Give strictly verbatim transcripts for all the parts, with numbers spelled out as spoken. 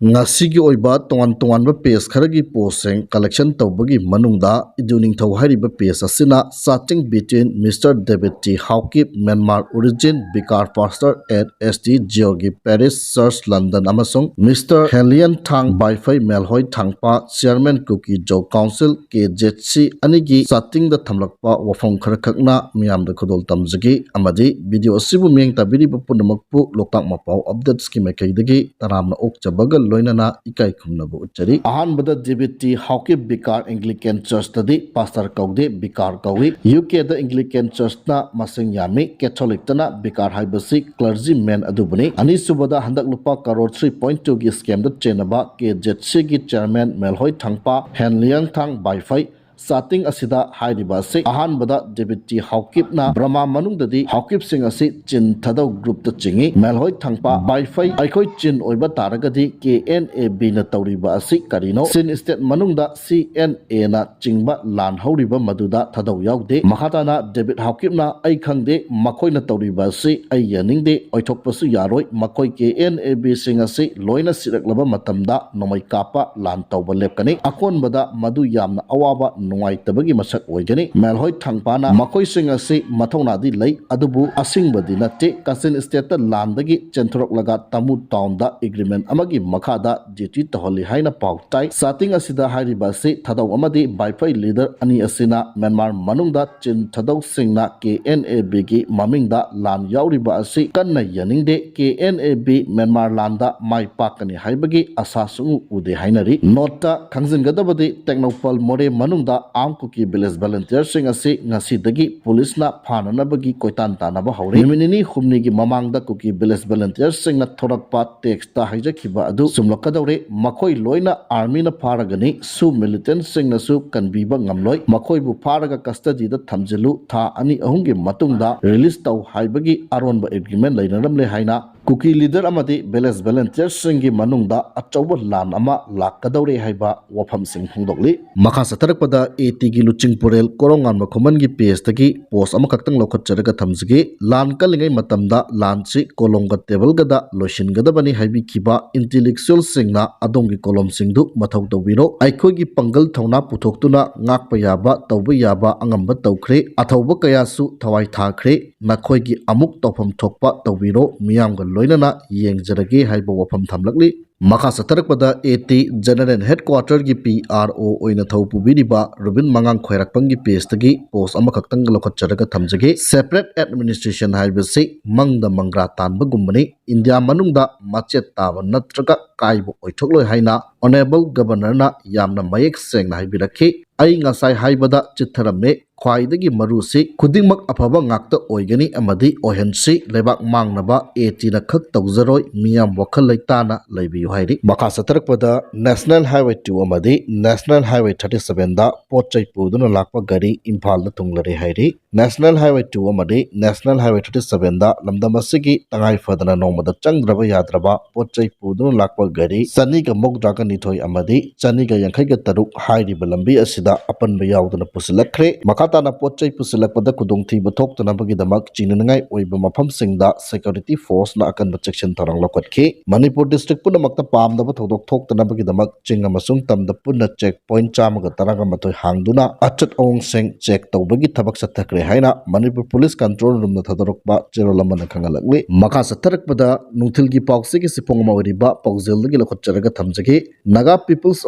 ꯉꯁꯤꯒꯤ ꯑꯣꯏꯕ ꯇꯣꯉꯥꯟ ꯇꯣꯉꯥꯟꯕ ꯄꯦꯖ ꯈꯔꯒꯤ ꯄꯣꯁꯁꯤꯡ ꯀꯂꯦꯛꯁꯟ ꯇꯧꯕꯒꯤ ꯃꯅꯨꯡꯗ ꯏꯗꯨ ꯅꯤꯡꯊꯧ ꯍꯥꯏꯔꯤꯕ ꯄꯦꯖ ꯑꯁꯤꯅ chatting between Mister David T Haokip, Myanmar origin, Vicar Pastor at S T George Parish Church, London, ꯑꯃꯁꯨꯡ Mister Henlian Thang Baifei, ꯃꯦꯜꯍꯣꯏ ꯊꯥꯡꯄꯥ, Chairman Kuki Zo Council, K Z C, ꯑꯅꯤꯒꯤ chattingꯗ ꯊꯝꯂꯛꯄ ꯋꯥꯐꯝ ꯈꯔꯈꯛꯅ ꯃꯤꯌꯥꯝꯗ ꯈꯨꯗꯣꯜ ꯇꯝꯖꯒꯦ꯫ ꯑꯃꯗꯤ video ꯑꯁꯤꯕꯨ ꯃꯤꯠꯌꯦꯡ ꯇꯥꯕꯤꯔꯤꯕ ꯄꯨꯝꯅꯃꯛꯄꯨ ꯂꯣꯛꯇꯥꯛ ꯃꯄꯥꯎ updatesꯀꯤ ꯃꯥꯏꯀꯩꯗꯒꯤ ꯇꯔꯥꯝꯅ ꯑꯣꯛꯆꯕꯒ ꯂꯣꯏꯅꯅ ꯏꯀꯥꯏ ꯈꯨꯝꯅꯕ ꯎꯠꯆꯔꯤ꯫ ꯑꯍꯥꯟꯕꯗ David T Haokip, Vicar, Anglican Churchꯇꯗꯤ Pastor ꯀꯧꯗꯦ, Vicar ꯀꯧꯏ꯫ UKꯗ Anglican Churchꯅ ꯃꯁꯤꯡ ꯌꯥꯝꯃꯤ, Catholicꯇꯅ Vicar ꯍꯥꯏꯕꯁꯤ clergyman ꯑꯗꯨꯕꯨꯅꯤ꯫ ꯑꯅꯤꯁꯨꯕꯗ ꯍꯟꯗꯛ ꯂꯨꯄꯥ crore three point twoꯒꯤ scamꯗ ꯆꯦꯟꯅꯕ K Z Cꯒꯤ Chairman ꯃꯦꯜꯍꯣꯏ ꯊꯥꯡꯄꯥ, Henlian Thang Baifei, chatting ꯑꯁꯤꯗ ꯍꯥꯏꯔꯤꯕ ꯑꯁꯤ ꯑꯍꯥꯟꯕꯗ David T Haokipꯅ ꯕꯔꯃꯥ ꯃꯅꯨꯡꯗꯗꯤ Haokipꯁꯤꯡ ꯑꯁꯤ Chin Thadou groupꯇ ꯆꯤꯡꯏ꯫ ꯃꯦꯜꯍꯣꯏ ꯊꯥꯡꯄꯥ Baifei, ꯑꯩꯈꯣꯏ Chin ꯑꯣꯏꯕ ꯇꯥꯔꯒꯗꯤ K N A Bꯅ ꯇꯧꯔꯤꯕ ꯑꯁꯤ ꯀꯔꯤꯅꯣ? Chin State ꯃꯅꯨꯡꯗ C N Aꯅ ꯆꯤꯡꯕ ꯂꯥꯟ ꯍꯧꯔꯤꯕ ꯃꯗꯨꯗ ꯊꯥꯗꯧ ꯌꯥꯎꯗꯦ꯫ ꯃꯈꯥ ꯇꯥꯅ David Haokipꯅ ꯑꯩ ꯈꯪꯗꯦ, ꯃꯈꯣꯏꯅ ꯇꯧꯔꯤꯕ ꯑꯁꯤ ꯑꯩ ꯌꯥꯅꯤꯡꯗꯦ, ꯑꯣꯏꯊꯣꯛꯄꯁꯨ ꯌꯥꯔꯣꯏ꯫ ꯃꯈꯣꯏ K N A Bꯁꯤꯡ ꯑꯁꯤ ꯂꯣꯏꯅ ꯁꯤꯔꯛꯂꯕ ꯃꯇꯝꯗ ꯅꯣꯡꯃꯩ ꯀꯥꯞꯄ ꯂꯥꯟ ꯇꯧꯕ ꯂꯦꯞꯀꯅꯤ꯫ ꯑꯀꯣꯟꯕꯗ ꯃꯗꯨ ꯌꯥꯝꯅ ꯑꯋꯥꯕ ꯅꯨꯡꯉꯥꯏꯇꯕꯒꯤ ꯃꯁꯛ ꯑꯣꯏꯒꯅꯤ꯫ ꯃꯦꯜꯍꯣꯏ ꯊꯥꯡꯄꯥꯅ ꯃꯈꯣꯏꯁꯤꯡ ꯑꯁꯤ ꯃꯊꯧꯅꯥꯗꯤ ꯂꯩ, ꯑꯗꯨꯕꯨ ꯑꯁꯤꯡꯕꯗꯤ ꯅꯠꯇꯦ꯫ Kachin Stateꯇ ꯂꯥꯟꯗꯒꯤ ꯆꯦꯟꯊꯣꯔꯛꯂꯒ Tamu Townꯗ agreement ꯑꯃꯒꯤ ꯃꯈꯥꯗ duty ꯇꯧꯍꯜꯂꯤ ꯍꯥꯏꯅ ꯄꯥꯎ ꯇꯥꯏ꯫ Chatting ꯑꯁꯤꯗ ꯍꯥꯏꯔꯤꯕ ꯑꯁꯤ ꯊꯥꯗꯧ ꯑꯃꯗꯤ Baifei leader ꯑꯅꯤ ꯑꯁꯤꯅ ꯃ꯭ꯌꯥꯟꯃꯥꯔ ꯃꯅꯨꯡꯗ Chin ꯊꯥꯗꯧꯁꯤꯡꯅ K N A Bꯒꯤ ꯃꯃꯤꯡꯗ ꯂꯥꯟ ꯌꯥꯎꯔꯤꯕ ꯑꯁꯤ ꯀꯟꯅ ꯌꯥꯅꯤꯡꯗꯦ꯫ K N A B Myanmar ꯂꯥꯟꯗ ꯃꯥꯏ ꯄꯥꯛꯀꯅꯤ ꯍꯥꯏꯕꯒꯤ ꯑꯁꯥ ꯁꯨꯡꯎ ꯎꯗꯦ ꯍꯥꯏꯅꯔꯤ꯫ Noteꯇ ꯈꯪꯖꯤꯟꯒꯗꯕꯗꯤ, ꯇꯦꯡꯅꯧꯄꯜ ꯃꯣꯔꯦ ꯃꯅꯨꯡꯗ Aung Kuki Village volunteerꯁꯤꯡ ꯑꯁꯤ ꯉꯁꯤꯗꯒꯤ ꯄꯨꯂꯤꯁꯅ ꯐꯥꯅꯅꯕꯒꯤ ꯀꯣꯏꯇꯥꯟ ꯇꯥꯟꯅꯕ ꯍꯧꯔꯦ꯫ ꯅꯨꯃꯤꯠ ꯅꯤꯅꯤ ꯍꯨꯝꯅꯤꯒꯤ ꯃꯃꯥꯡꯗ Kuki Village volunteerꯁꯤꯡꯅ ꯊꯣꯔꯛꯄ textꯇ ꯍꯥꯏꯖꯈꯤꯕ ꯑꯗꯨ ꯆꯨꯝꯂꯛꯀꯗꯧꯔꯦ꯫ ꯃꯈꯣꯏ ꯂꯣꯏꯅ armyꯅ ꯐꯥꯔꯒꯅꯤ꯫ Shu militantꯁꯤꯡꯅꯁꯨ ꯀꯟꯕꯤꯕ ꯉꯝꯂꯣꯏ꯫ ꯃꯈꯣꯏꯕꯨ ꯐꯥꯔꯒ custodyꯗ ꯊꯝꯖꯤꯜꯂꯨ꯫ ꯊꯥ ꯑꯅꯤ ꯑꯍꯨꯝꯒꯤ ꯃꯇꯨꯡꯗ release ꯇꯧ ꯍꯥꯏꯕꯒꯤ ꯑꯔꯣꯟꯕ agreement ꯂꯩꯅꯔꯝꯂꯦ ꯍꯥꯏꯅ ꯀꯨꯀꯤ ꯂꯤꯗꯔ ꯑꯃꯗꯤ ꯚꯤꯂꯦꯖ ꯚꯣꯂꯨꯟꯇꯤꯌꯔꯁꯤꯡꯒꯤ ꯃꯅꯨꯡꯗ ꯑꯆꯧꯕ ꯂꯥꯟ ꯑꯃ ꯂꯥꯛꯀꯗꯧꯔꯦ ꯍꯥꯏꯕ ꯋꯥꯐꯝꯁꯤꯡ ꯐꯣꯡꯗꯣꯛꯂꯤ꯫ ꯃꯈꯥ ꯆꯠꯊꯔꯛꯄꯗ ꯑꯦ ꯇꯤꯒꯤ ꯂꯨꯆꯤꯡꯄꯨꯔꯦꯜ ꯀꯣꯔꯧꯉꯥꯟꯕ ꯈꯨꯃꯟꯒꯤ ꯄꯦꯖꯇꯒꯤ ꯄꯣꯁ ꯑꯃꯈꯛꯇꯪ ꯂꯧꯈꯠꯆꯔꯒ ꯊꯝꯖꯒꯦ꯫ ꯂꯥꯟ ꯀꯜꯂꯤꯉꯩ ꯃꯇꯝꯗ ꯂꯥꯟꯁꯤ ꯀꯣꯂꯣꯝꯒ ꯇꯦꯕꯜꯒꯗ ꯂꯣꯏꯁꯤꯟꯒꯗꯕꯅꯤ ꯍꯥꯏꯕꯤꯈꯤꯕ ꯏꯟꯇꯤꯂꯦꯛꯆꯨꯋꯦꯜꯁꯤꯡꯅ ꯑꯗꯣꯝꯒꯤ ꯀꯣꯂꯣꯝꯁꯤꯡꯗꯨ ꯃꯊꯧ ꯇꯧꯕꯤꯔꯣ꯫ ꯑꯩꯈꯣꯏꯒꯤ ꯄꯥꯡꯒꯜ ꯊꯧꯅꯥ ꯄꯨꯊꯣꯛꯇꯨꯅ ꯉꯥꯛꯄ ꯌꯥꯕ, ꯇꯧꯕ ꯌꯥꯕ ꯑꯉꯝꯕ ꯇꯧꯈ꯭ꯔꯦ꯫ ꯑꯊꯧꯕ ꯀꯌꯥꯁꯨ ꯊꯋꯥꯏ ꯊꯥꯈ꯭ꯔꯦ꯫ ꯅꯈꯣꯏꯒꯤ ꯑꯃꯨꯛ ꯇꯧꯐꯝ ꯊꯣꯛꯄ ꯇꯧꯕꯤꯔꯣ꯫ ꯃꯤꯌꯥꯝꯒ ꯂꯣꯏꯅꯅ ꯌꯦꯡꯖꯔꯒꯦ ꯍꯥꯏꯕ ꯋꯥꯐꯝ ꯊꯝꯂꯛꯂꯤ꯫ ꯃꯈꯥ ꯆꯠꯊꯔꯛꯄꯗ ꯑꯦ ꯇꯤ ꯖꯦꯅꯔꯦꯜ ꯍꯦꯗꯀ꯭ꯋꯥꯇꯔꯒꯤ ꯄꯤ ꯑꯥꯔ ꯑꯣ ꯑꯣꯏꯅ ꯊꯧ ꯄꯨꯕꯤꯔꯤꯕ ꯔꯨꯕꯤꯟ ꯃꯉꯥꯡ ꯈ꯭ꯋꯥꯏꯔꯥꯛꯄꯝꯒꯤ ꯄꯦꯖꯇꯒꯤ ꯄꯣꯁ ꯑꯃꯈꯛꯇꯪꯒ ꯂꯧꯈꯠꯆꯔꯒ ꯊꯝꯖꯒꯦ꯫ ꯁꯦꯄꯔꯦꯠ ꯑꯦꯗꯃꯤꯅꯤꯁꯇ꯭ꯔꯦꯁꯟ ꯍꯥꯏꯕꯁꯤ ꯃꯪꯗ ꯃꯪꯒ꯭ꯔꯥ ꯇꯥꯟꯕꯒꯨꯝꯕꯅꯤ꯫ ꯏꯟꯗꯤꯌꯥ ꯃꯅꯨꯡꯗ ꯃꯆꯦꯠ ꯇꯥꯕ ꯅꯠꯇ꯭ꯔꯒ ꯀꯥꯏꯕ ꯑꯣꯏꯊꯣꯛꯂꯣꯏ ꯍꯥꯏꯅ ꯑꯣꯅꯔꯦꯕꯜ ꯒꯕꯔꯅꯔꯅ ꯌꯥꯝꯅ ꯃꯌꯦꯛ ꯁꯦꯡꯅ ꯍꯥꯏꯕꯤꯔꯛꯈꯤ꯫ ꯑꯩ ꯉꯁꯥꯏ ꯍꯥꯏꯕꯗ ꯆꯤꯠꯊꯔꯝꯃꯦ꯫ ꯈ꯭ꯋꯥꯏꯗꯒꯤ ꯃꯔꯨꯁꯤ ꯈꯨꯗꯤꯡꯃꯛ ꯑꯐꯕ ꯉꯥꯛꯇ ꯑꯣꯏꯒꯅꯤ ꯑꯃꯗꯤ ꯑꯣꯏꯍꯟꯁꯤ꯫ ꯂꯩꯕꯥꯛ ꯃꯥꯡꯅꯕ ꯑꯦ ꯇꯤꯅ ꯈꯛ ꯇꯧꯖꯔꯣꯏ꯫ ꯃꯤꯌꯥꯝ ꯋꯥꯈꯜ ꯂꯩꯇꯥꯅ ꯂꯩꯕꯤꯌꯨ ꯍꯥꯏꯔꯤ꯫ ꯃꯈꯥ ꯆꯠꯊꯔꯛꯄꯗ ꯅꯦꯁꯅꯦꯜ ꯍꯥꯏꯋꯦ ꯇꯨ ꯑꯃꯗꯤ ꯅꯦꯁꯅꯦꯜ ꯍꯥꯏꯋꯦ ꯊꯥꯔꯇꯤ ꯁꯚꯦꯟꯗ ꯄꯣꯠ ꯆꯩ ꯄꯨꯗꯨꯅ ꯂꯥꯛꯄ ꯒꯥꯔꯤ ꯏꯝꯐꯥꯜꯗ ꯊꯨꯡꯂꯔꯦ ꯍꯥꯏꯔꯤ꯫ ꯅꯦꯁꯅꯦꯜ ꯍꯥꯏꯋꯦ ꯇꯨ ꯑꯃꯗꯤ ꯅꯦꯁꯅꯦꯜ ꯍꯥꯏꯋꯦ ꯊꯥꯔꯇꯤ ꯁꯚꯦꯟꯗ ꯂꯝꯗꯝ ꯑꯁꯤꯒꯤ ꯇꯉꯥꯏ ꯐꯗꯅ ꯅꯣꯡꯃꯗ ꯆꯪꯗ꯭ꯔꯕ ꯌꯥꯗ꯭ꯔꯕ ꯄꯣꯠ ꯆꯩ ꯄꯨꯗꯨꯅ ꯂꯥꯛꯄ ꯒꯥꯔꯤ ꯆꯅꯤꯒ ꯃꯧꯗ꯭ꯔꯥꯒ ꯅꯤꯊꯣꯏ ꯑꯃꯗꯤ ꯆꯅꯤꯒ ꯌꯥꯡꯈꯩꯒ ꯇꯔꯨꯛ ꯍꯥꯏꯔꯤꯕ ꯂꯝꯕꯤ ꯑꯁꯤꯗ ꯑꯄꯟꯕ ꯌꯥꯎꯗꯅ ꯄꯨꯁꯤꯜꯂꯛꯈ꯭ꯔꯦ꯫ ꯃꯈꯥ ꯇꯥꯅ ꯄꯣꯠ ꯆꯩ ꯄꯨꯁꯤꯜꯂꯛꯄꯗ ꯈꯨꯗꯣꯡꯊꯤꯕ ꯊꯣꯛꯇꯅꯕꯒꯤꯗꯃꯛ ꯆꯤꯡꯅꯅꯤꯡꯉꯥꯏ ꯑꯣꯏꯕ ꯃꯐꯝꯁꯤꯡꯗ ꯁꯦꯀ꯭ꯌꯨꯔꯤꯇꯤ ꯐꯣꯔꯁꯅ ꯑꯀꯟꯕ ꯆꯦꯛꯁꯤꯟ ꯊꯧꯔꯥꯡ ꯂꯧꯈꯠꯈꯤ꯫ ꯃꯅꯤꯄꯨꯔ ꯗꯤꯁꯇ꯭ꯔꯤꯛ ꯄꯨꯝꯅꯃꯛꯇ ꯄꯥꯝꯗꯕ ꯊꯧꯗꯣꯛ ꯊꯣꯛꯇꯅꯕꯒꯤꯗꯃꯛ ꯆꯤꯡ ꯑꯃꯁꯨꯡ ꯇꯝꯗ ꯄꯨꯟꯅ ꯆꯦꯛ ꯄꯣꯏꯟꯠ ꯆꯥꯝꯃꯒ ꯇꯔꯥꯃꯥꯊꯣꯏ ꯍꯥꯡꯗꯨꯅ ꯑꯆꯠ ꯑꯋꯣꯡꯁꯤꯡ ꯆꯦꯛ ꯇꯧꯕꯒꯤ ꯊꯕꯛ ꯆꯠꯊꯈ꯭ꯔꯦ ꯍꯥꯏꯅ ꯃꯅꯤꯄꯨꯔ ꯄꯨꯂꯤꯁ ꯀꯟꯇ꯭ꯔꯣꯜ ꯔꯨꯝꯅ ꯊꯥꯗꯣꯔꯛꯄ ꯆꯦꯔꯣꯜ ꯑꯃꯅ ꯈꯪꯍꯜꯂꯛꯂꯤ꯫ ꯃꯈꯥ ꯆꯠꯊꯔꯛꯄꯗ ꯅꯨꯡꯊꯤꯜꯒꯤ ꯄꯥꯎꯆꯦꯒꯤ ꯁꯤꯐꯣꯡ ꯑꯃ ꯑꯣꯏꯔꯤꯕ ꯄꯥꯎꯖꯦꯜꯗꯒꯤ ꯂꯧꯈꯠꯆꯔꯒ ꯊꯝꯖꯒꯦ꯫ Naga peoples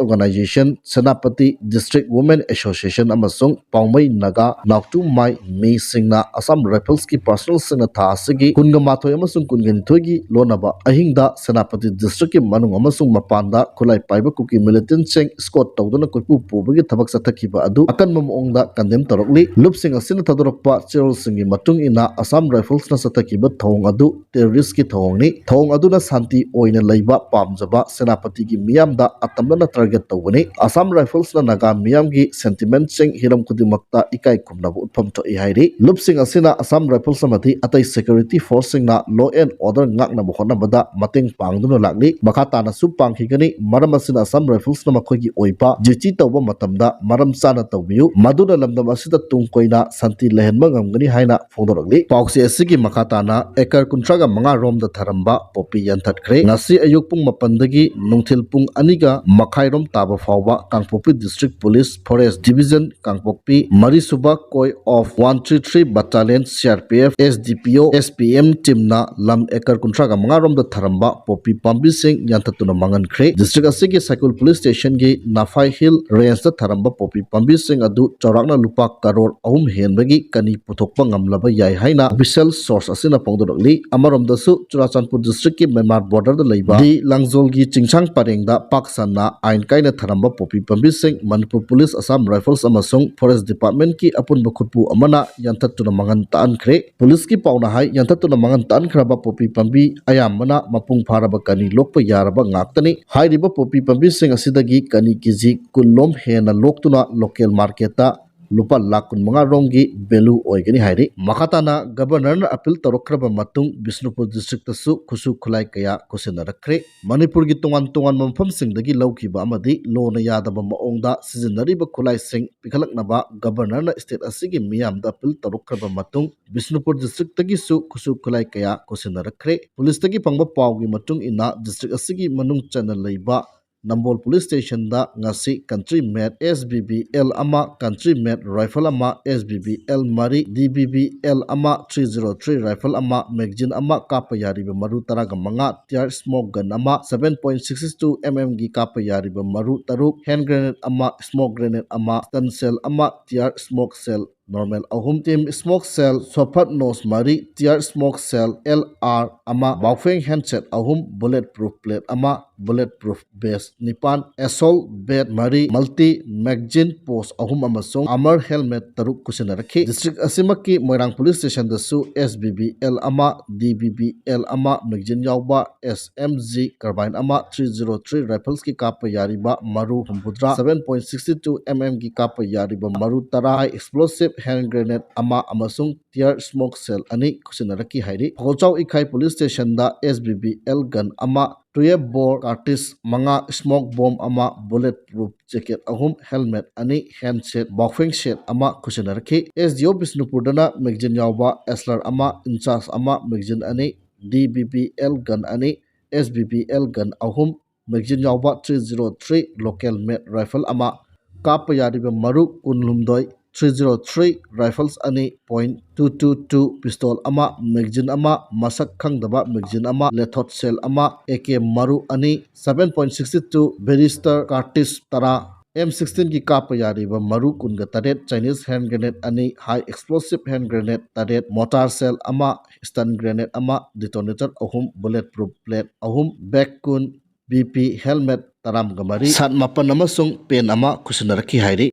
organisation, Senapati district women association ꯑꯃꯁꯨꯡ ꯄꯥꯎꯃꯩ ꯅꯥꯒꯥ ꯅꯥꯎꯇꯨ ꯃꯥꯏ ꯃꯤꯁꯤꯡꯅ ꯑꯁꯥꯝ ꯔꯥꯏꯐꯜꯁꯀꯤ ꯄꯥꯔꯁꯅꯦꯜꯁꯤꯡꯅ ꯊꯥ ꯑꯁꯤꯒꯤ ꯀꯨꯟꯒ ꯃꯥꯊꯣꯏ ꯑꯃꯁꯨꯡ ꯀꯨꯟꯒ ꯅꯤꯊꯣꯏꯒꯤ ꯂꯣꯟꯅꯕ ꯑꯍꯤꯡꯗ ꯁꯦꯅꯥꯄꯇꯤ ꯗꯤꯁꯇ꯭ꯔꯤꯛꯀꯤ ꯃꯅꯨꯡ ꯑꯃꯁꯨꯡ ꯃꯄꯥꯟꯗ ꯈꯨꯠꯂꯥꯏ ꯄꯥꯏꯕ ꯀꯨꯀꯤ ꯃꯤꯂꯤꯇꯦꯟꯠꯁꯤꯡ ꯏꯁꯀꯣꯔꯠ ꯇꯧꯗꯨꯅ ꯀꯣꯏꯄꯨ ꯄꯨꯕꯒꯤ ꯊꯕꯛ ꯆꯠꯊꯈꯤꯕ ꯑꯗꯨ ꯑꯀꯟꯕ ꯃꯑꯣꯡꯗ ꯀꯟꯗꯦꯝ ꯇꯧꯔꯛꯂꯤ꯫ ꯂꯨꯞꯁꯤꯡ ꯑꯁꯤꯅ ꯊꯥꯗꯣꯔꯛꯄ ꯆꯦꯔꯣꯜꯁꯤꯡꯒꯤ ꯃꯇꯨꯡ ꯏꯟꯅ ꯑꯁꯥꯝ ꯔꯥꯏꯐꯜꯁꯅ ꯆꯠꯊꯈꯤꯕ ꯊꯧꯑꯣꯡ ꯑꯗꯨ ꯇꯦꯔꯣꯔꯤꯁ꯭ꯠꯀꯤ ꯊꯧꯑꯣꯡꯅꯤ꯫ ꯊꯧꯑꯣꯡ ꯑꯗꯨꯅ ꯁꯥꯟꯇꯤ ꯑꯣꯏꯅ ꯂꯩꯕ ꯄꯥꯝꯖꯕ ꯁꯦꯅꯥꯄꯇꯤꯒꯤ ꯃꯤꯌꯥꯝꯗ ꯑꯇꯝꯅꯅ ꯇꯥꯔꯒꯦꯠ ꯇꯧꯕꯅꯤ꯫ ꯑꯁꯥꯝ ꯔꯥꯏꯐꯜꯁꯅ ꯅꯥꯒꯥ ꯃꯤꯌꯥꯝꯒꯤ ꯁꯦꯟꯇꯤꯃꯦꯟꯠꯁꯤꯡ ꯍꯤꯔꯝ ꯈꯨꯗꯤꯡꯃꯛꯇ ꯏꯀꯥꯏ ꯈꯨꯝꯅꯕ ꯎꯠꯐꯝ ꯊꯣꯛꯏ ꯍꯥꯏꯔꯤ꯫ ꯂꯨꯞꯁꯤꯡ ꯑꯁꯤꯅ Assam Rifles ꯑꯃꯗꯤ ꯑꯇꯩ security force ꯁꯤꯡꯅ law and order ꯉꯥꯛꯅꯕ ꯍꯣꯠꯅꯕꯗ ꯃꯇꯦꯡ ꯄꯥꯡꯗꯨꯅ ꯂꯥꯛꯂꯤ꯫ ꯃꯈꯥ ꯇꯥꯅꯁꯨ ꯄꯥꯡꯈꯤꯒꯅꯤ꯫ ꯃꯔꯝ ꯑꯁꯤꯅ Assam Rifles ꯅ ꯃꯈꯣꯏꯒꯤ ꯑꯣꯏꯕ duty ꯇꯧꯕ ꯃꯇꯝꯗ ꯃꯔꯝ ꯆꯥꯅ ꯇꯧꯕꯤꯌꯨ, ꯃꯗꯨꯅ ꯂꯝꯗꯝ ꯑꯁꯤꯗ ꯇꯨꯡ ꯀꯣꯏꯅ ꯁꯥꯟꯇꯤ ꯂꯩꯍꯟꯕ ꯉꯝꯒꯅꯤ ꯍꯥꯏꯅ ꯐꯣꯡꯗꯣꯔꯛꯂꯤ꯫ ꯄꯥꯎꯆꯦ ꯑꯁꯤꯒꯤ ꯃꯈꯥ ꯇꯥꯅ acre ꯀꯨꯟꯊ꯭ꯔꯥꯒ ꯃꯉꯥ ꯔꯣꯝꯗ ꯊꯥꯔꯝꯕ ꯄꯣꯄꯤ ꯌꯥꯟꯊꯠꯈ꯭ꯔꯦ꯫ ꯉꯁꯤ ꯑꯌꯨꯛ ꯄꯨꯡ ꯃꯥꯄꯟꯗꯒꯤ ꯅꯨꯡꯊꯤꯜ ꯄꯨꯡ ꯑꯅꯤꯒ ꯃꯈꯥꯏ ꯔꯣꯝ ꯇꯥꯕ ꯐꯥꯎꯕ ꯀꯥꯡꯄꯣꯛꯄꯤ District Police Forest Division Kangpokpi ꯃꯔꯤꯁꯨꯕ Corps of one three three Battalion C R P F S D P O S P M team ꯅ ꯂꯝ acre ꯀꯨꯟꯊ꯭ꯔꯥꯒ ꯃꯉꯥ ꯔꯣꯝꯗ ꯊꯥꯔꯝꯕ ꯄꯣꯄꯤ ꯄꯥꯝꯕꯤꯁꯤꯡ ꯌꯥꯟꯊꯠꯇꯨꯅ ꯃꯥꯡꯍꯟꯈ꯭ꯔꯦ꯫ District ꯑꯁꯤꯒꯤ ꯁꯥꯏꯀꯨꯜ Police Station ꯒꯤ ꯅꯐꯥꯏ Hill Range ꯇ ꯊꯥꯔꯝꯕ ꯄꯣꯄꯤ ꯄꯥꯝꯕꯤꯁꯤꯡ ꯑꯗꯨ ꯆꯥꯎꯔꯥꯛꯅ ꯂꯨꯄꯥ ꯀꯔꯣꯔ ꯑꯍꯨꯝ ꯍꯦꯟꯕꯒꯤ ꯀꯅꯤ ꯄꯨꯊꯣꯛꯄ ꯉꯝꯂꯕ ꯌꯥꯏ ꯍꯥꯏꯅ official source ꯑꯁꯤꯅ ꯐꯣꯡꯗꯣꯔꯛꯂꯤ꯫ ꯑꯃꯔꯣꯝꯗꯁꯨ ꯆꯨꯔꯥꯆꯥꯟꯄꯨꯔ District ꯀꯤ ꯃ꯭ꯌꯥꯟꯃꯥꯔ border ꯗ ꯂꯩꯕ ꯗꯤ ꯂꯥꯡꯖꯣꯜꯒꯤ ꯆꯤꯡꯁꯥꯡ ꯄꯔꯦꯡꯗ ꯄꯥꯛ ꯁꯟꯅ ꯑꯥꯏꯟ ꯀꯥꯏꯅ ꯊꯥꯔꯝꯕ ꯄꯣꯄꯤ ꯄꯥꯝꯕꯤꯁꯤꯡ ꯃꯅꯤꯄꯨꯔ Police, Assam Rifles ꯑꯃꯁꯨꯡ Forest Department ꯀꯤ ꯑꯄꯨꯟꯕ ꯈꯨꯠꯄꯨ ꯑꯃꯅ ꯌꯥꯟꯊꯠꯇꯨꯅ ꯃꯥꯡꯍꯟ ꯇꯥꯛꯍꯟꯈ꯭ꯔꯦ꯫ Police ꯀꯤ ꯄꯥꯎꯅ ꯍꯥꯏ, ꯌꯥꯟꯊꯠꯇꯨꯅ ꯃꯥꯡꯍꯟ ꯇꯥꯛꯍꯟꯈ꯭ꯔꯕ ꯄꯣꯄꯤ ꯄꯥꯝꯕꯤ ꯑꯌꯥꯝꯕꯅ ꯃꯄꯨꯡ ꯐꯥꯔꯕ ꯀꯅꯤ ꯂꯣꯛꯄ ꯌꯥꯔꯕ ꯉꯥꯛꯇꯅꯤ꯫ ꯍꯥꯏꯔꯤꯕ ꯄꯣꯄꯤ ꯄꯥꯝꯕꯤꯁꯤꯡ ꯑꯁꯤꯗꯒꯤ ꯀꯅꯤ ꯀꯦꯖꯤ ꯀꯨꯟ ꯂꯣꯝ ꯍꯦꯟꯅ ꯂꯣꯛꯇꯨꯅ local market ꯇ ꯂꯨꯄꯥ ꯂꯥꯈ ꯀꯨꯟꯃꯉꯥ ꯔꯣꯝꯒꯤ value ꯑꯣꯏꯒꯅꯤ ꯍꯥꯏꯔꯤ꯫ ꯃꯈꯥ ꯇꯥꯅ Governor ꯅ appeal ꯇꯧꯔꯛꯈ꯭ꯔꯕ ꯃꯇꯨꯡ ꯕꯤꯁꯅꯨꯄꯨꯔ District ꯇꯁꯨ ꯈꯨꯠꯁꯨ ꯈꯨꯠꯂꯥꯏ ꯀꯌꯥ ꯈꯨꯠꯁꯤꯟꯅꯔꯛꯈ꯭ꯔꯦ꯫ ꯃꯅꯤꯄꯨꯔꯒꯤ ꯇꯣꯉꯥꯟ ꯇꯣꯉꯥꯟꯕ ꯃꯐꯝꯁꯤꯡꯗꯒꯤ ꯂꯧꯈꯤꯕ ꯑꯃꯗꯤ law ꯅ ꯌꯥꯗꯕ ꯃꯑꯣꯡꯗ ꯁꯤꯖꯤꯟꯅꯔꯤꯕ ꯈꯨꯠꯂꯥꯏꯁꯤꯡ ꯄꯤꯈꯠꯂꯛꯅꯕ Governor ꯅ state ꯑꯁꯤꯒꯤ ꯃꯤꯌꯥꯝꯗ appeal ꯇꯧꯔꯛꯈ꯭ꯔꯕ ꯃꯇꯨꯡ ꯕꯤꯁꯅꯨꯄꯨꯔ District ꯇꯒꯤꯁꯨ ꯈꯨꯠꯁꯨ ꯈꯨꯠꯂꯥꯏ ꯀꯌꯥ ꯈꯨꯠꯁꯤꯟꯅꯔꯛꯈ꯭ꯔꯦ꯫ Police ꯇꯒꯤ ꯐꯪꯕ ꯄꯥꯎꯒꯤ ꯃꯇꯨꯡ ꯏꯟꯅ District ꯑꯁꯤꯒꯤ ꯃꯅꯨꯡ ꯆꯟꯅ ꯂꯩꯕ ꯅꯝꯕꯣꯜ Police Station ꯗ ꯉꯁꯤ country made S B B L ꯑꯃ, country made rifle ꯑꯃ, S B B L ꯃꯔꯤ, D B B L ꯑꯃ, three zero three rifle ꯑꯃ, magazine ꯑꯃ, ꯀꯥꯞꯄ ꯌꯥꯔꯤꯕ ꯃꯔꯨ ꯇꯔꯥꯒ ꯃꯉꯥ, tear smoke gun ꯑꯃ, seven point six two M M ꯒꯤ ꯀꯥꯞꯄ ꯌꯥꯔꯤꯕ ꯃꯔꯨ ꯇꯔꯨꯛ, hand grenade ꯑꯃ, smoke grenade ꯑꯃ, stun shell ꯑꯃ, tear smoke shell normal ꯑꯍꯨꯝ, team smoke shell soft nose ꯃꯔꯤ, tear smoke shell L R ꯑꯃ, Baofeng handset ꯑꯍꯨꯝ, bullet proof plate ꯑꯃ, bullet proof vest ꯅꯤꯄꯥꯟ, assault vest ꯃꯔꯤ, multi magazine pouch ꯑꯍꯨꯝ ꯑꯃꯁꯨꯡ armor helmet ꯇꯔꯨꯛ ꯈꯨꯠꯁꯤꯟꯅꯔꯛꯈꯤ꯫ District ꯑꯁꯤꯃꯛꯀꯤ ꯃꯣꯏꯔꯥꯡ Police Station ꯗꯁꯨ S B B L ꯑꯃ, D B B L ꯑꯃ, magazine ꯌꯥꯎꯕ S M G carbine ꯑꯃ, three zero three rifles ꯀꯤ ꯀꯥꯞꯄ ꯌꯥꯔꯤꯕ ꯃꯔꯨ ꯍꯨꯝꯐꯨꯇꯔꯥ, seven point six two M M ꯒꯤ ꯀꯥꯞꯄ ꯌꯥꯔꯤꯕ ꯃꯔꯨ ꯇꯔꯥ, high explosive hand grenade ꯑꯃ ꯑꯃꯁꯨꯡ tear smoke shell ꯑꯅꯤ ꯈꯨꯠꯁꯤꯟꯅꯔꯛꯈꯤ ꯍꯥꯏꯔꯤ꯫ ꯐꯒꯣꯜꯆꯥꯎ ꯏꯈꯥꯏ Police Station ꯗ S B B L gun ꯑꯃ, twelve bore cartridge ꯃꯉꯥ, smoke bomb ꯑꯃ, bullet proof jacket ꯑꯍꯨꯝ, helmet ꯑꯅꯤ, handset, buffing set ꯑꯃ ꯈꯨꯠꯁꯤꯟꯅꯔꯛꯈꯤ꯫ S D O ꯕꯤꯁꯅꯨꯄꯨꯔꯗꯅ magazine ꯌꯥꯎꯕ Asler ꯑꯃ, INCHAS ꯑꯃ, magazine ꯑꯅꯤ, D B B L gun ꯑꯅꯤ, S B B L gun ꯑꯍꯨꯝ, magazine ꯌꯥꯎꯕ three zero three local made rifle ꯑꯃ, ꯀꯥꯞꯄ ꯌꯥꯔꯤꯕ ꯃꯔꯨ ꯀꯨꯟꯍꯨꯝꯗꯣꯏ, three zero three rifles ꯑꯅꯤ, point two two two pistol ꯑꯃ, magazine ꯑꯃ, ꯃꯁꯛ ꯈꯪꯗꯕ magazine ꯑꯃ, loaded shell ꯑꯃ, A K ꯃꯔꯨ ꯑꯅꯤ, seven point six two barrel cartridge ꯇꯔꯥ, M sixteen ꯒꯤ ꯀꯥꯞꯄ ꯌꯥꯔꯤꯕ ꯃꯔꯨ ꯀꯨꯟꯒ ꯇꯔꯦꯠ, Chinese hand grenade ꯑꯅꯤ, high explosive hand grenade ꯇꯔꯦꯠ, mortar shell ꯑꯃ, stun grenade ꯑꯃ, detonator ꯑꯍꯨꯝ, bullet proof plate ꯑꯍꯨꯝ, bag ꯀꯨꯟ, B P helmet ꯇꯔꯥꯃꯔꯤ, shirt ꯃꯥꯄꯟ ꯑꯃꯁꯨꯡ pant ꯑꯃ ꯈꯨꯠꯁꯤꯟꯅꯔꯛꯈꯤ ꯍꯥꯏꯔꯤ꯫